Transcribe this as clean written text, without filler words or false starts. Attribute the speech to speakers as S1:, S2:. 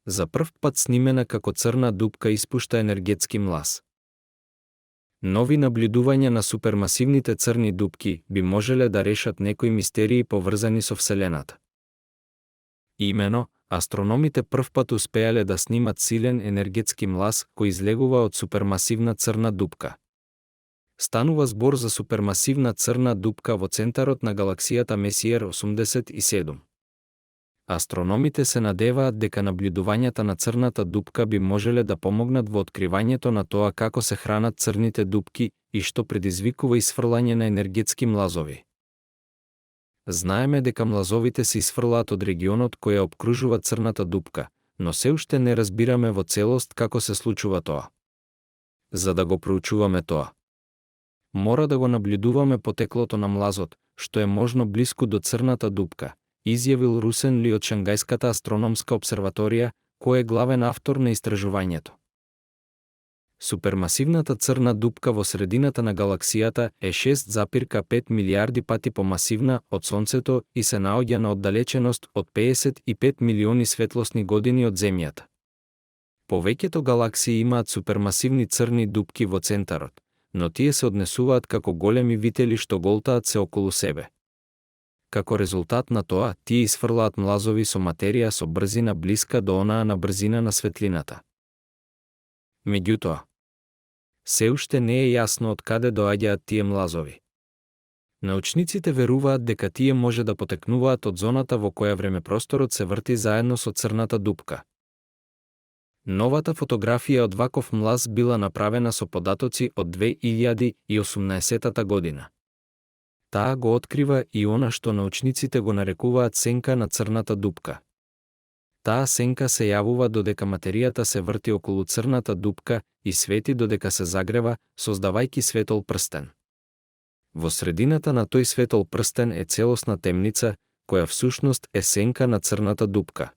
S1: За прв пат снимена како црна дупка испушта енергетски млаз. Нови наблюдувања на супермасивните црни дупки би можеле да решат некои мистерии поврзани со Вселената. Имено, астрономите првпат успеале да снимат силен енергетски млаз кој излегува од супермасивна црна дупка. Станува збор за супермасивна црна дупка во центарот на галаксијата Месиер 87. Астрономите се надеваат дека наблюдувањата на црната дупка би можеле да помогнат во откривањето на тоа како се хранат црните дупки и што предизвикува исфрлање на енергетски млазови. Знаеме дека млазовите се исфрлаат од регионот кој ја опкружува црната дупка, но се уште не разбираме во целост како се случува тоа. За да го проучуваме тоа, мора да го наблюдуваме потеклото на млазот, што е можно блиску до црната дупка, изјавил Русен Ли од Шангајската астрономска обсерваторија, кој е главен автор на истражувањето. Супермасивната црна дупка во средината на галаксијата е 6,5 милиарди пати помасивна од Сонцето и се наоѓа на оддалеченост од 55 милиони светлосни години од Земјата. Повеќето галаксии имаат супермасивни црни дупки во центарот, но тие се однесуваат како големи вители што голтаат се околу себе. Како резултат на тоа, тие исфрлаат млазови со материја со брзина блиска до онаа на брзина на светлината. Меѓутоа, се уште не е јасно од каде доаѓаат тие млазови. Научниците веруваат дека тие може да потекнуваат од зоната во која времепросторот се врти заедно со црната дупка. Новата фотографија од ваков млаз била направена со податоци од 2018 година. Таа го открива и она што научниците го нарекуваат сенка на црната дупка. Таа сенка се јавува додека материјата се врти околу црната дупка и свети додека се загрева, создавајќи светол прстен. Во средината на тој светол прстен е целосна темница, која всушност е сенка на црната дупка.